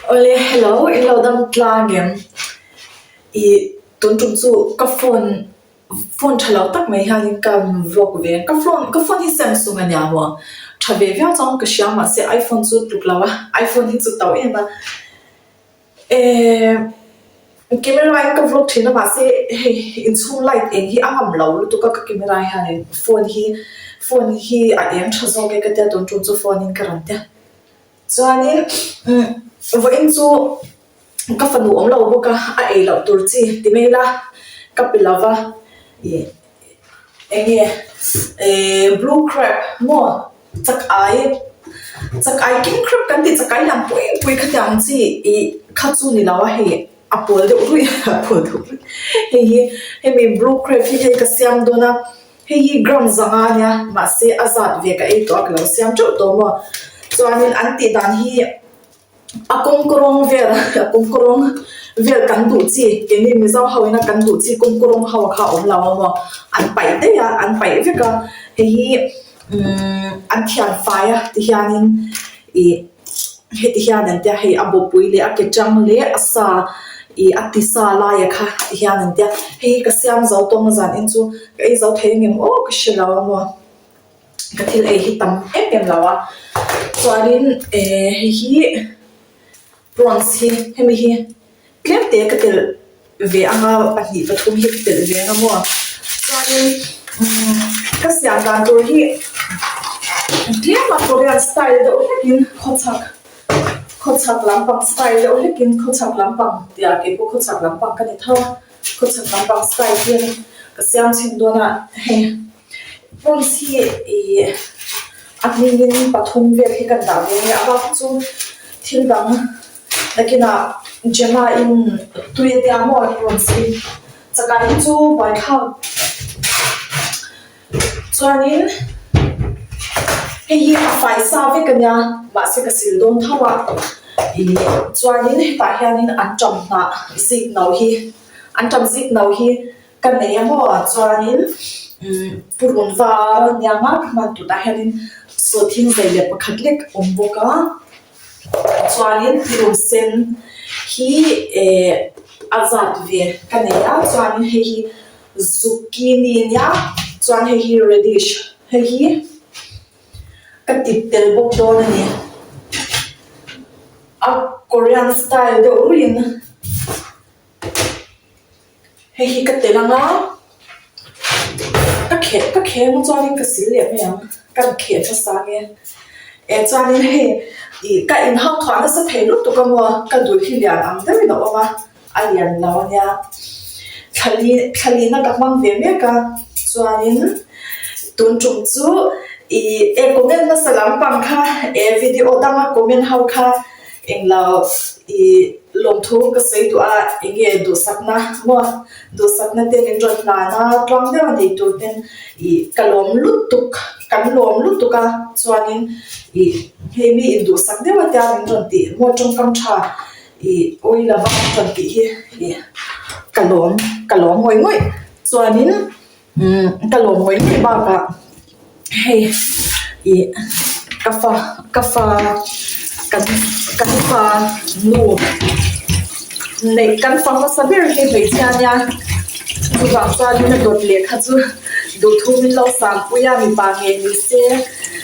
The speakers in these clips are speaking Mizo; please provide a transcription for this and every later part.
Awle hello in lo dam tlang em? Ih tun tum chu ka phone phone tha lo tak mai hianin ka vlog ve a, ka phone ka phone hi Samsung a nia maw? Tha ve viau chuan ka hria mahse iPhone chu tluk lo a, iPhone hi chu to em a. Ehh camera in ka vlog thin a mahse hei inchhung light eng hi a ngam lo lutuk a ka camera hianin phone hi phone hi a eng tha zawk e ka tia tun tum chu phone in ka rawn tia chuanin umm vawiin chu ka fanu awm lo bawk a a ei loh tur chi ti mai ila ka pe lo va ih eng nge ehh blue crab maw. Chak ai chak ai king crab kan tih chak ai lian pui pui khatiang chi ih kha chu ni lo a hei a pawl deuh ruih a pawl deuh ruih hei hi hemi blue crab hi hei ka siam dawn a hei hi gram zanga a nia mahse a zat ve ka ei tawh a ka lo siam teuh tawh maw chuanin an tih dan hi. A kawngkawrawng vel a kawngkawrawng vel kan duh chi keini Mizo ho ina kan duh chi kawngkawrawng ho kha a awm lo a maw an paih daih a an paih vek a hei hi umm an thian fai a tihianin ih heti hian an tia hei a bawpui leh a ke tang leh a sa ih a ti sa lai a kha tihian an tia hei hi ka siam zo tawng a zan in chu ka ei zo thei angem aw ka hre lo a maw. Ka thil ei hi tam em em lo a chuanin eh hei hi prawns hi hemi hi tlem te ka telh ve anga pahnih pathum hi ka telh ve anga maw chuanin umm ka siam dan tur hi tlem a korean style deuh hlekin khawchhak khawchhak lampang style deuh hlekin khawchhak lampang tia keipawh khawchhak lampang ka ni tho a khawchhak lampang style hian ka siam chhin dawn a hei. Prawns hi ih a hmingin pathum vel hi kan dah ve a nia a bak chu thil dang nakinah Gemma in tui a tia maw prawns hi chakai hi chu buaithlak chuanin hei hi a fai sa vek a nia mahse ka sil dawn tho a ih chuanin hetah hianin an ṭam hnah zik no hi an ṭam zik no hi. Ka nei a maw chuanin umm purun var a nia nga ka hman tunah hianin sawhthing zei leh pakhat lek a awm bawk a chuanin purun sen hi eh a zat ve ka nei a chuanin hei hi zucchini a nia chuan hei hi radish hei hi ka tip tel bawk dawn a ni a korean style deuh ruihin. Hei hi ka telh ang a, ka kheh ka kheh emaw chuanin ka sil leh mai ang, ka kheh hmasa nge. Eh chuanin hei ih ka inhau thuah nasa thei lutuk a maw, ka dul hi lian ang deuhin a awm a, a lian lo a nia. Thlali thlalina ka hmang ve mek a, chuanin tun tum chu ih eh comment hmasa lampang kha eh video danga comment ho kha Englo i lawmthu ka sawi duh a, enge duhsakna maw duhsakna te min rawn hlan a, tluang deuh a nei tur ten i ka lawm lutuk, kan lawm lutuk a, chuanin i hei mi induhsak deuh a tia min rawn tih maw tawngkam tha i awi lova min rawn tih hi i ka lawm ka lawm ngawih ngawih chuanin. Umm ka lawm ngawih ngawih bakah hei ih ka fa ka fa kan kan fa nu neih kan fa hmasa ber hi hmeichhia ania chuvang chuanin a dawt leh kha chu duhthu min lo sangpui a mipa ngei ni se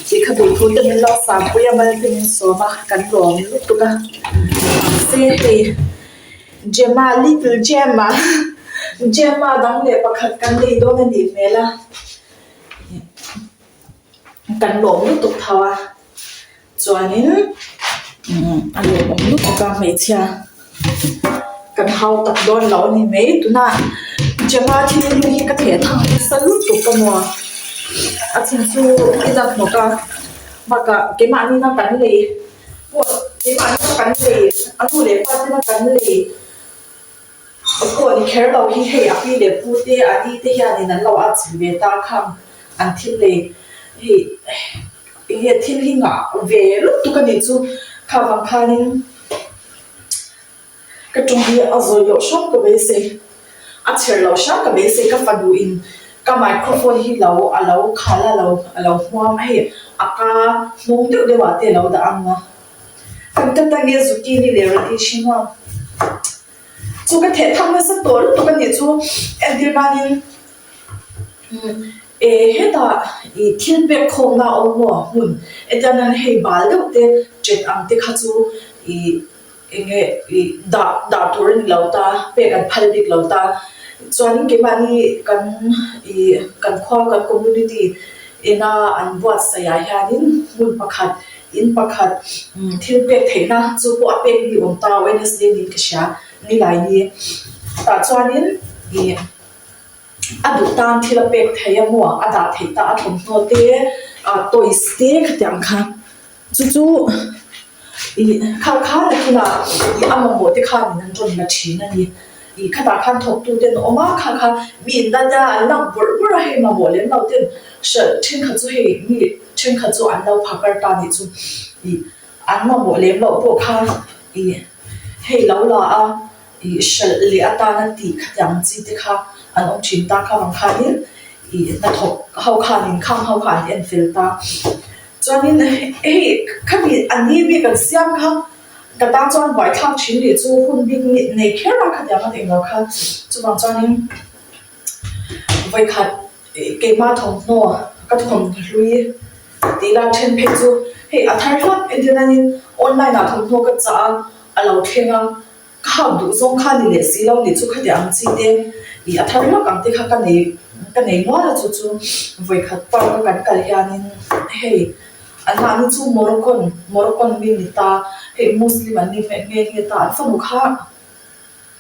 tih kha duhthu te min lo sangpui a mal te min sawm a kan lawm lutuk a mahse hei. Gemma little Gemma Gemma dang leh pakhat kan nei dawn a nih hmel a kan lawm lutuk tho a chuanin umm a lawmawm lutuk a hmeichhia kan hau tak dawn lo a ni mai tunah Gemma thil hlui hi ka theh thang nasa lutuk a maw a chhan chu i la hnawk a bakah keimahni na kan lei. Pawh keimah hi kan lei, a nu leh pa tena kan lei pawh ni kher lo hi hei a pi leh pu te a ni te hianin an lo atchilh ve ta khang an thil lei hei enge thil hi ngah ve lutuk a nih chu kha vang khanin Ka ṭawng hi a zawi loh hram ka beisei, a chher loh hram ka beisei, ka fanu in ka microphone hi lo a lo khal a lo a lo hmuam a hei a ka hnung deuh deuh ah te a lo dah ang a. Kan ta ta nge zucchini leh radish hi maw? Chu ka theh thang nasa tawh lutuk a nih chu entir nanin eh hetah ih thil pek khawmna a awm maw hmun entir nan hei bal deuh te ṭet ang te kha chu ih eng nge ih dah dah tur a ni lo ta pek an phal bik lo ta chuanin keimahni kan ih kan khua kan community ina an buatsaih ah hianin hmun pakhat In pakhat thil pek theihna chu pawh a pek ni awm ta Wednesday niin ka hria nilai ni. Tah chuanin ih a duh tan thil a pek theih a maw a dah theih ta a thawmhnaw te ah toys te khatiang kha chu chu ih kha kha nakinah ih a mamawh te khanin an rawn la thin a ni. Ih khatah khan thawktu te an awm a kha kha mi in nat a an lang bawrh bawrh a hei mamawh lem lo ten hralh thenkhat chu hei mi thenkhat chu an lo phakar ta nih chu ih an mamawh lem loh pawh kha ih hei lo la a ih hralh leh atana tih khatiang chi te kha an awm thin ta kha vang khanin ih hnathawk ho khanin khang ho kha an en fel ta chuanin hei khami an ni bik an siam kha. Ka tan chuan buaithlak thin leh chu hun bik nei kher a khatiang a tih lo kha chuvang chuanin vawikhat keimah thawmhnaw ka thawmhnaw hlui tih lak then phei chu hei a thar hlak entir nanin online ah thawmhnaw ka chah a a lo thleng a ka hak duh zawng kha ni leh si lo nih chu khatiang ang chi te ih a thar hlak ang te kha ka nei ka nei nual a chu chu vawikhat park a kan kal hianin hei. An mahni chu Moroccan, Moroccan mi ni ta, hei Muslim an ni hmeh nghe nghe ta, an fanu kha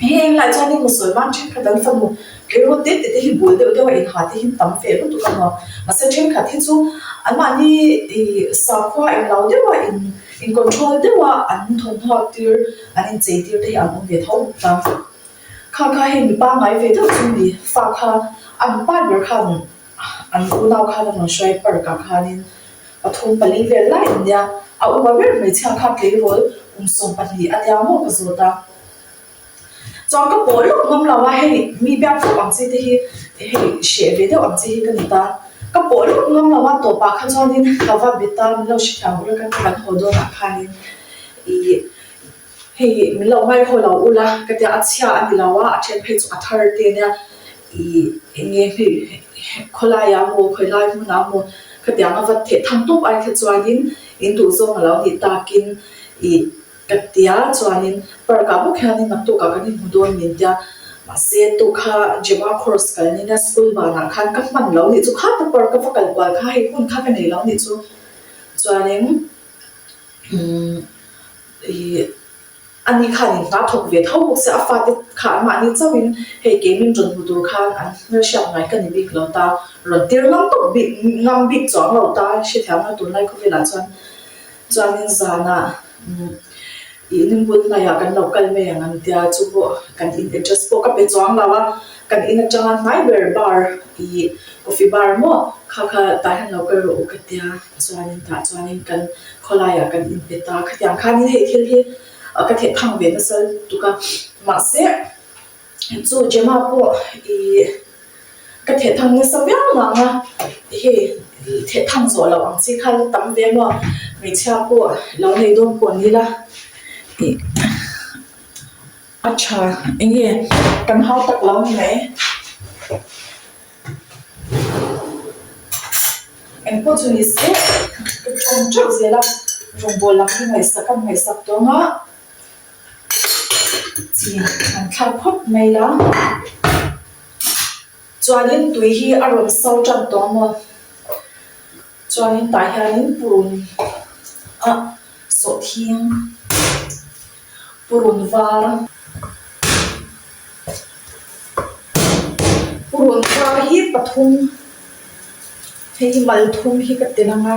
heng lai chuanin Musalman thenkhat an fanu tleirawl te te te hi bul deuh deuh a inha te hi tam ve lutuk a maw. Mahse thenkhat hi chu an mahni ih sakhua englo deuh a in in control deuh a an thawmhnaw tir an inchei tir te hi an awm ve tho bawk ta. Kha kha hei mi pangngai ve deuh chu ni fa kha an pa ber khan An unau khan a rawn hruai park ah khanin pathum pali vel lai an nia, a upa ber hmeichhia kha tleirawl kum 12 a tia maw ka zawt a. Chuan ka pawh lawk ngam lo a, hei mi biak tawp ang chi te hi hei hreh ve deuh ang chi hi ka ni ta. Ka pawh lawk ngam lo a, tawpah kha chuanin ka va bet a, min lo hrethiam ula ka kan haw dawnah khanin ih Hei min lo ngaihhaw lo ula ka tia a chhia a ni lo a, a then phei chu a thar te nia ih eng nge hei khawlai ah maw khawilai hmun ah maw khatiang a va theh thang tawp ai kha chuanin in duh zawng a lo nih takin ih ka tia chuanin park ah bawk hianin naktuk ah kan inhmu dawn min tia mahse tu kha Gemma course kal nina school banah khan ka hman lo nih chu kha ta park a va kal kual kha hei hun kha ka nei lo nih chu chuanin umm. Ih ani khan in hna thawk ve tho bawk se a fate kha an mahni chauhin hei kei min rawn hmu tur khan an hmelhriat ngai ka ni bik lo ta, rawn tir ngam tawp bik ngam bik chuang lo ta hrethiam a tunlai khawvelah chuan chuanin zanah umm ih nimbul hnaiah kan lo kal mai ang an tia chu pawh kan in address pawh ka pe chuang lo a kan in atanga hnai ber bar ih coffee bar maw kha kha tah hian lo kal rawh u ka tia. Chuanin tah chuanin kan khawlaiah kan inpe ta. Khatiang khanin hei thil hi ka theh thang ve nasa lutuk a. Mahse chu Gemma pawh ih ka theh thang nasa viau vang a, hei theh thang zawh loh ang chi kha la tam ve maw? Hmeichhia pawh lo nei dawn pawh ni la ih a tha eng nge kan hau tak lo ni mai. Engpawh chu ni se ka tawng teuh zel a, rawngbawl lam hi ngaihsak a ngaihsak tawng a, chi an thlak phawt mai la, chuanin tui hi a rawn so tan tawh maw, chuanin tah hianin purun a sawhthing purun var. Purun var hi pathum hei hi mal thum hi ka tel ang a.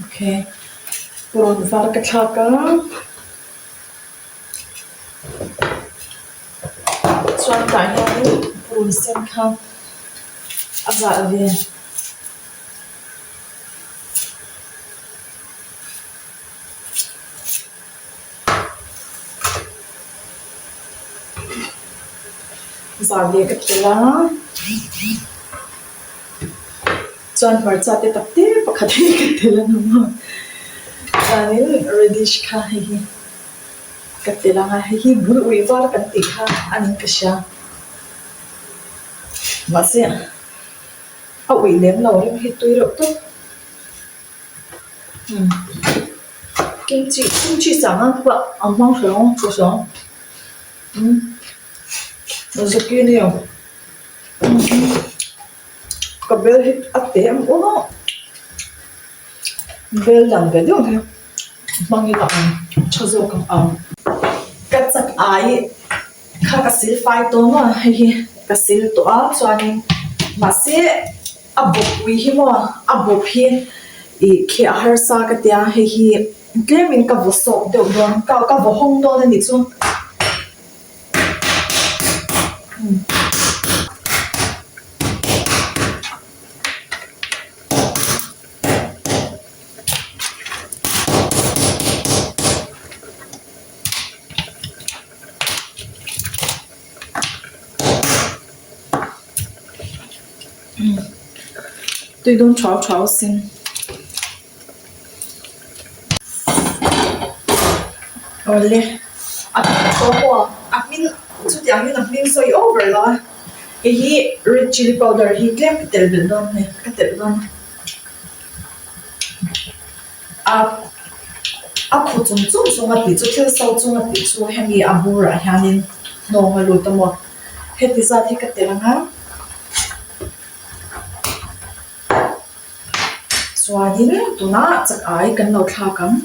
Okay purun var ka thlak a. Chuan tah hianin purun sen kha a zah ve. Zah ve ka tel a, chuan hmarcha te tak te pakhat hi ka tel a ni maw? Chuanin radish kha hei hi ka tel ang a, hei hi bul ui var kan tih kha a niin ka hria. Mahse a uih lem lo reng hi tui reuh tawp. Kimchi kimchi chang ang pawh a hmang hrang ang ka hria. Zucchini ka bel hi a te ang aw bel lian ve deuh hi hmang ila ang tha zawk ang ang. Ka chak ai kha ka sil fai tawh maw hei hi ka sil tawh a chuanin mahse a bawp ui hi maw a bawp hi ih khi a harsa ka tia hei hi tlemin ka vaw sawk deuh dawn ka ka vaw hawng dawn a nih chu. Tui dawn thau thau sin. Awle a tawh pawh a hming chutiang in a hming sawi over lo a hei hi red chilli powder hi tlem ka telh belh dawn a ni ka telh dawn a a khu chung chung chung a tih chu thil so chung a tih chu hemi a burah hianin hnawng a lut a maw heti zat hi ka telh ang a. Chuanin tunah chak ai kan lo thlak ang.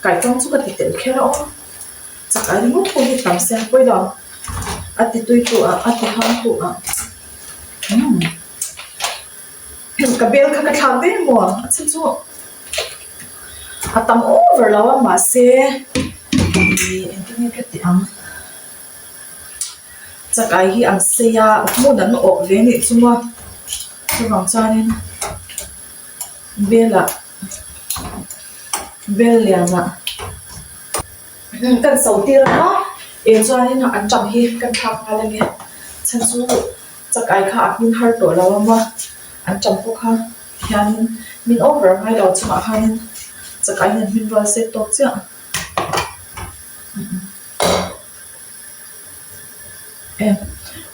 Kaitawng chu ka ti telh kher a aw. Chak ai ringawt pawh hi tam sia pawi lo. A ti tui tu ah a ti hang tu ah umm ka bel kha ka thlak ve maw a chhan chu a tam over lo a mahse ih engtin nge ka tih ang. Chakai hi an sei a hmun an awh ve anih chu maw chuvang chuanin bel ah bel lian ah kan so tir ang a eh chuanin an ṭang hi kan thlak nghal a nia chhan chu chakai kha a hmin har tawh lo a maw an ṭang pawh kha hianin min over a ngai lo chungah khanin chakai hian hmin rual se tawk chiah.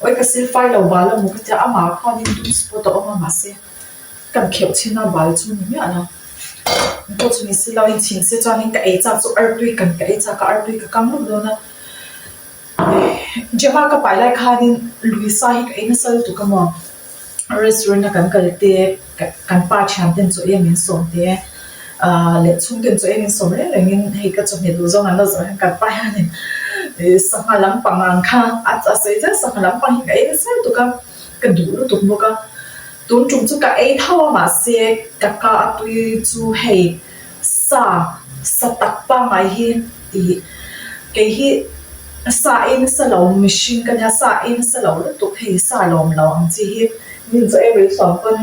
Awi ka sil fai lo bal a maw ka tia amah khuanin dum spot a awm a mahse kan kheuh chhin a bal chu ni miah lo pawh chu ni si lo in chhin se chuanin ka ei chak chu artui kan ka ei chak a artui ka kam lawk dawn a Gemma ka pai lai khanin lui sa hi ka ei nasa lutuk a maw. Restaurant a kan kal te kan pa thian ten chaw ei min sawm te ah leh chhung ten chaw ei min sawm reng reng in hei ka chawhmeh duh zawng an lo zawh hian kan pa hianin ih sangha lampang ang kha a sawi zel sangha lampang hi ka ei nasa lutuk a ka duh lutuk bawk a tun tum chu ka ei tho a mahse ka ka a tui chu hei sa sa tak pangngai hi ih kei hi sa ei nasa lo mihring ka nia sa ei nasa lo lutuk hei sa lawm lo ang chi hi min chaw ei rei hluam pawn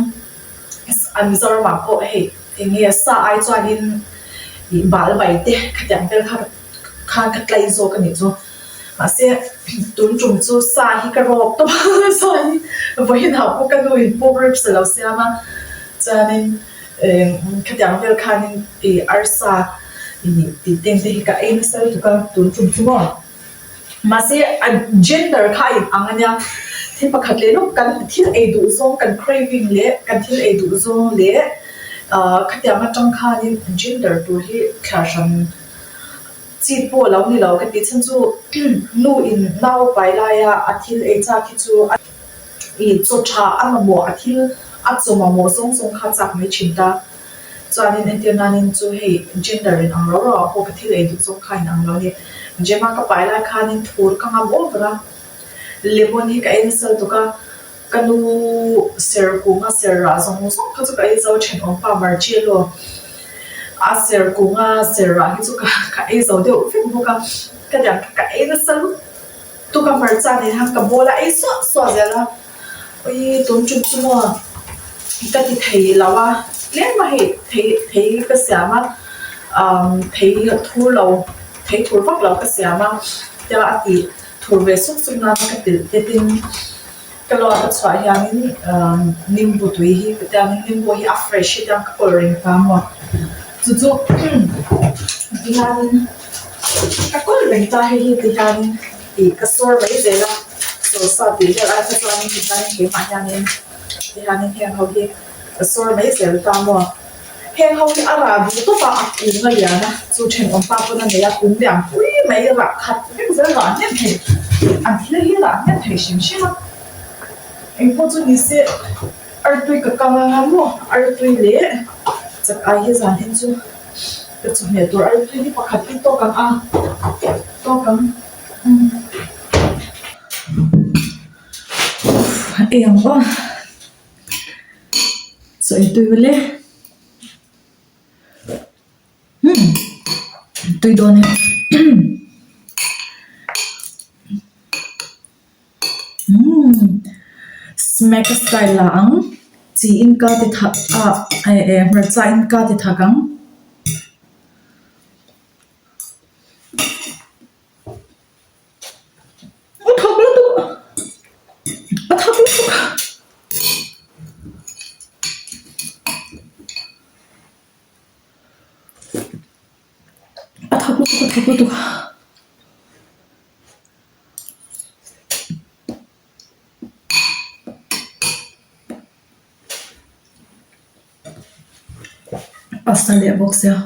a Mizoram ah pawh hei eng nge sa ai chuanin ih bal bai te khatiang vel kha khan ka tlai zawk a nih chu mahse tun tum chu sa hi ka rawk tawp a sa hi vawiin ah pawh ka nu in pork ribs a lo siam a chuanin. Khatiang vel khanin ih arsa ih tih teng te hi ka ei nasa lutuk a tun tum chu maw. Mahse a gender kha a inang a nia, thil pakhat leh lawk kan thil ei duh zawng kan craving leh kan thil ei duh zawng leh ah khatiang atang khanin gender tur hi thla hran chi pawh lo ni lo ka tih chhan chu nu in nau pai laia a thil ei chak hi chu a Ih chaw tha a mamawh a thil a chaw mamawh zawng zawng kha chak mai thin ta. Chuanin entir nanin chu hei gender in ang rau rau ah pawh ka thil ei duh zawng kha in ang lo a ni. Gemma ka pai lai khanin thur ka ngam over a, lemon hi ka ei nasa lutuk a, ka nu ser kunga ser rah zawng zawng kha chu ka ei zo thenawm pa Marcello a ser kunga ser rah hi chu ka ei zo deuh vek bawk a, ka lian kha ka ei nasa lutuk. Tuka hmarcha nen hian ka ball a ei suah suah zel a, ui tun tum chu maw ka ti thei lo a, tlem a hei thei thei ka siam a, umm thei thur lo thei thur vak lo ka siam a, tia a tih thur ve suk suk nan ka telh te tin. Ka lo a chhuah hianin nimbu tui hi ka tia nimbu hi a fresh hi tia ka kawl reng ta maw chu chu tihianin ka kawl reng ta hei hi tihianin ih ka sawr mai zel a sawr sa tih vel ai kha chuanin tihianin keimah hianin tihianin heng ho hi ka sawr mai zel ta maw. Heng ho hi a rah duh tawp a, a kung a lian a, chu thenawm pa pawn a nei a, kung lian pui mai rah khat vek zel rah hnem thei, an thil hi rah hnem thei hrim hrim a. Engpawh chu ni se artui ka kang anga maw artui leh chak ai hi zan en chu ka chawhmeh tur artui hi pakhat hi tawk ang a, tawk ang umm ei ang aw. Sawi tui ule umm tui dawn e umm smack a style la ang chi in ka ti thak a eh eh hmarcha in ka ti thak ang. A thak lutuk a thak lutuk a thak lutuk a thak lutuk. A sa leh bawk sia.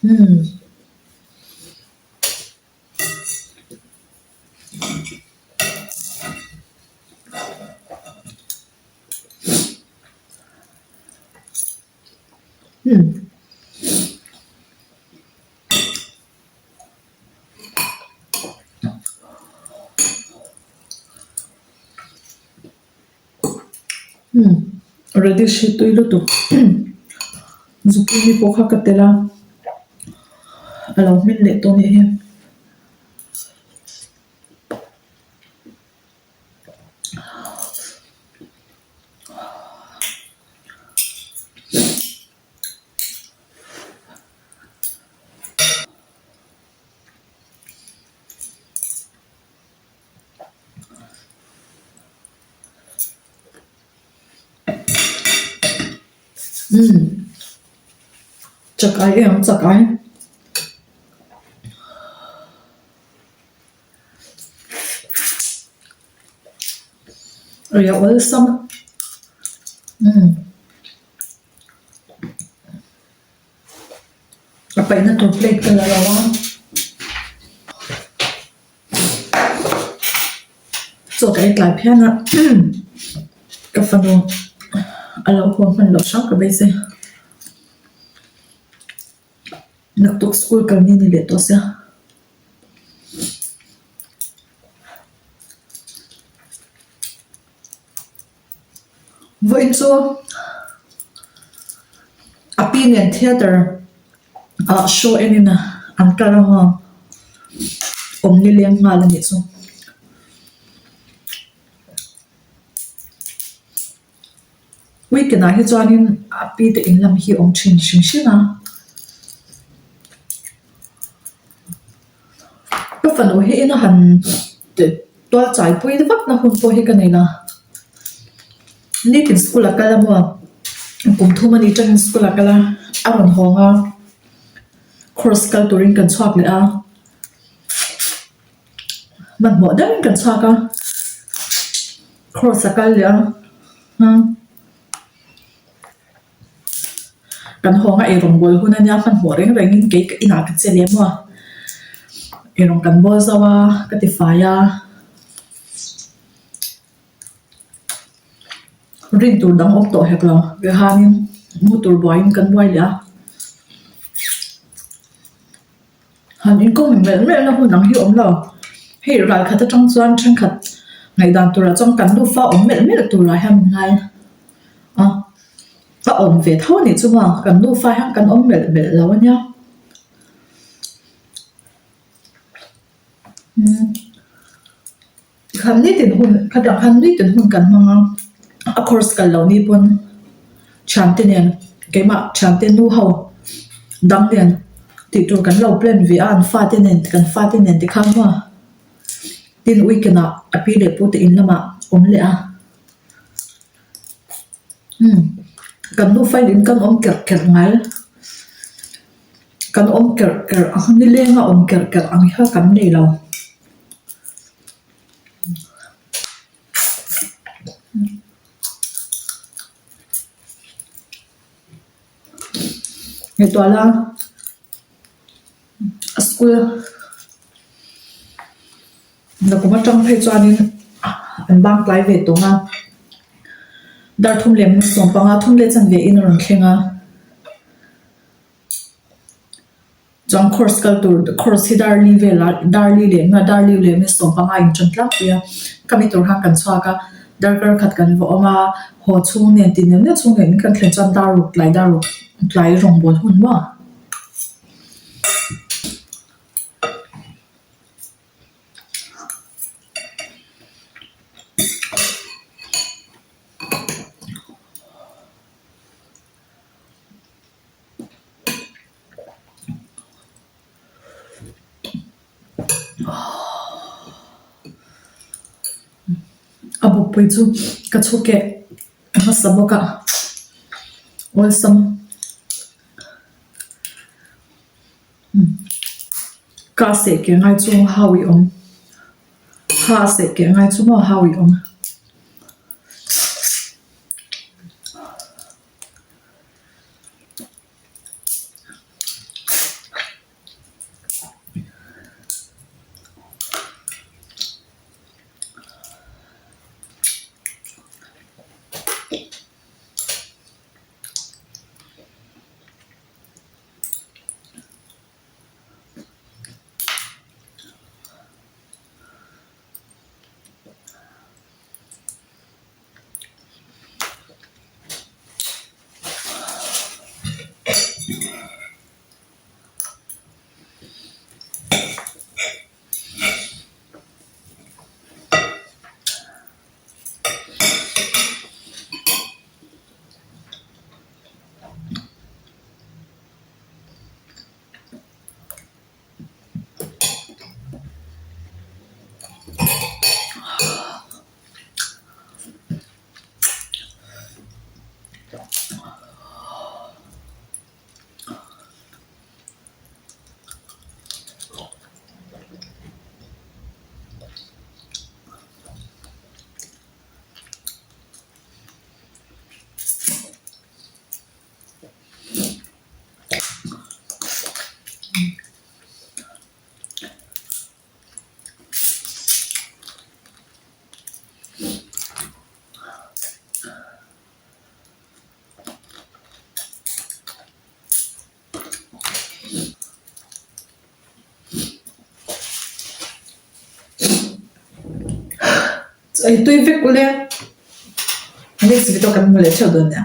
Umm. Umm. Umm radish hi tui lutuk zucchini pawh kha ka telh a a lo hmin leh tawh anih hi. Umm chakai em ang chakai ei a awlsam umm a paihna tur plate ka la lo a. Chaw ka ei tlai phian a ka fanu a lo haw hman loh hram ka beisei naktuk school kal ni ni leh tawh sia. Vawiin chu a pi nen theatre ah show en in an kal ang a awm ni leng nghal a nih chu. Weekend ah hi chuanin a pi te in lam hi awm thin hrim hrim a. Ka fanu hi ina han tual chai pui vak na hun pawh hi ka nei la. Nitin school a kal a maw kum thum a ni tangin school a kal a a rawn hawng a course kal turin kan chhuak leh a hmanhmawh deuhin kan chhuak a course a kal leh a. Kan hawnga eirawng bawl hun a nia hmanhmawh reng rengin kei ka inah ka che lem a, eirawng kan bawl zauh a ka ti fai a, rin tur dang awm tawh hek lo rihanin mu tur buaiin kan buai leh a. Han inkawm melh melh na hun ang hi awm lo. Hei ral khat atang chuan thenkhat ngaihdan turah chuan kan nufa awm melh melh turah hian min ngai a, a awm ve tho anih chu maw kan nufa hian kan awm melh melh lo ania. Umm. Khan nitin hun khatah khan nitin hun kan hmang a, a course kal loh ni pawn thiante nen keimah thiante nu ho dang nen. Tih tur kan lo plan ve a an fate nen kan fate nen te khan maw tin weekend ah a pi leh pu te in lamah awm leh a umm kan nufa in kan awm kerh kerh ngai kan awm kerh kerh a nileng a awm kerh kerh ang kha kan nei lo. Ngaihtuah la a school nakum atang phei chuanin an bang tlai ve tawng a dar thum leh sawmpanga thum leh chanve in a rawn thleng a. Chuan course kal tur course hi darli velah darli leh hma darli leh hma sawmpanga in ṭan tlangpui a khami tur khan kan chhuak a darkar khat kan va awm a haw chhung nen ti neuh neuh chhung nen kan thlen chuan dar ruk tlai dar ruk tlai rawngbawl hun maw. A bawkpui chu ka chhuk eh a hmasa bawk a awlsam ka seh keh ngai chu hau i awm ha a seh keh ngai chu maw hau i awm. Ei tui vek ule next video kan hmu leh theuh dawn nia.